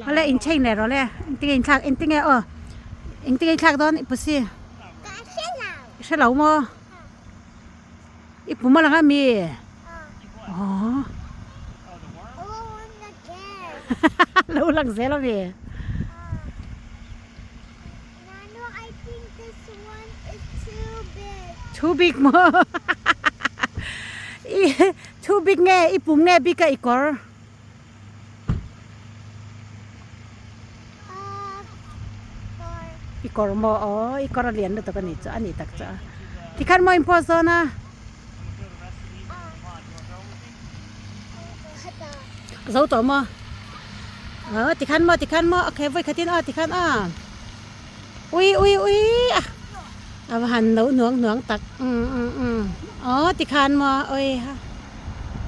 Awle in change leh rawh le engtinge in thlak engtinge aw engtinge i thlak dawn i pusi i hre lo maw i pum a lang a mi aww lo lang zel a mi. Too big maw i too big nge i pum nge bik a i kawr. I kawr maw aw i kawr a lian lutuk a ni chu a ni tak chu a tikhan maw in pause dawn a. Zo tawh maw aw tikhan maw tikhan maw okay vawi khatin aw tikhan aw ui ui ui a a va han no hnuang hnuang tak um um um aw tikhan maw ui ha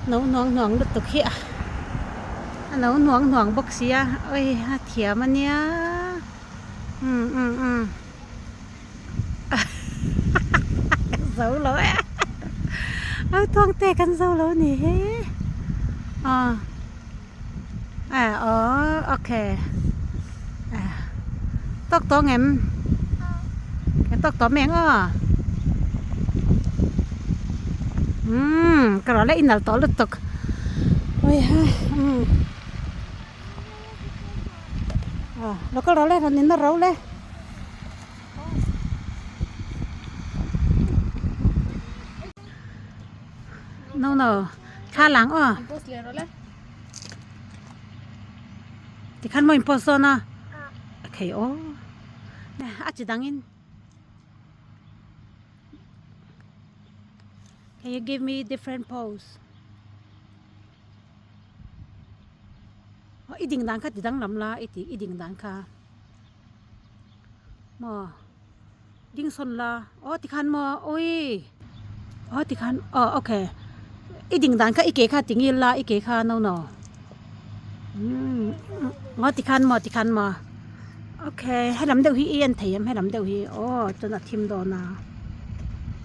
no hnuang hnuang lutuk hi a a no hnuang hnuang bawk sia ui a thiam a nia um um um. Ka zo lo e a tuang te kan zo lo ni hi aw eh aw okay eh tawk tawh ngem ka tawk tawh mai ang aw umm ka rawh le inal tawh lutuk awi ha umm. Lo kal rawh le rawn in nawr ro le. No no thla lang aw. Tikhan maw in post dawn a. Okay aw. A chi dang in. Can you give me different pose? I ding dan kha ti danglam la i tih i ding dan kha maw ding sawn la aw tikhan maw awii aw tikhan aw okay i ding dan kha i ke kha ti ngil la i ke kha no no umm aw tikhan maw tikhan maw okay helam deuh hi i en thei em helam deuh hi aw chuan a thim dawn a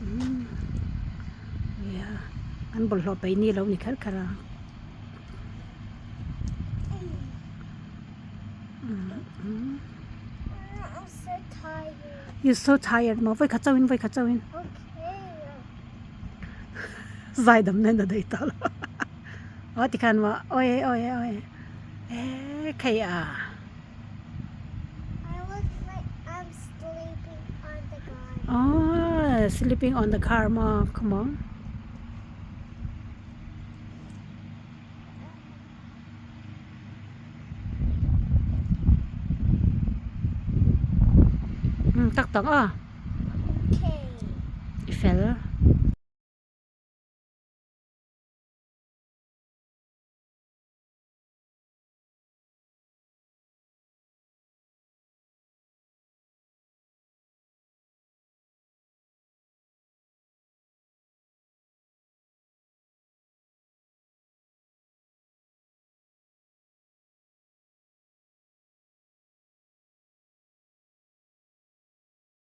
umm an bawlhhlawh paih ni lo ni kher kher a. I'm so tired. You're so tired maw? Voi khat chauhin, voi khat chauhin. Okay. Zai dam nen a dei ta lo. Aw tikhan maw? Oi oi oi. Eh khei a. I look like I'm sleeping on the car. Oh, sleeping on the car maw? Come on. Tak tak a i fel.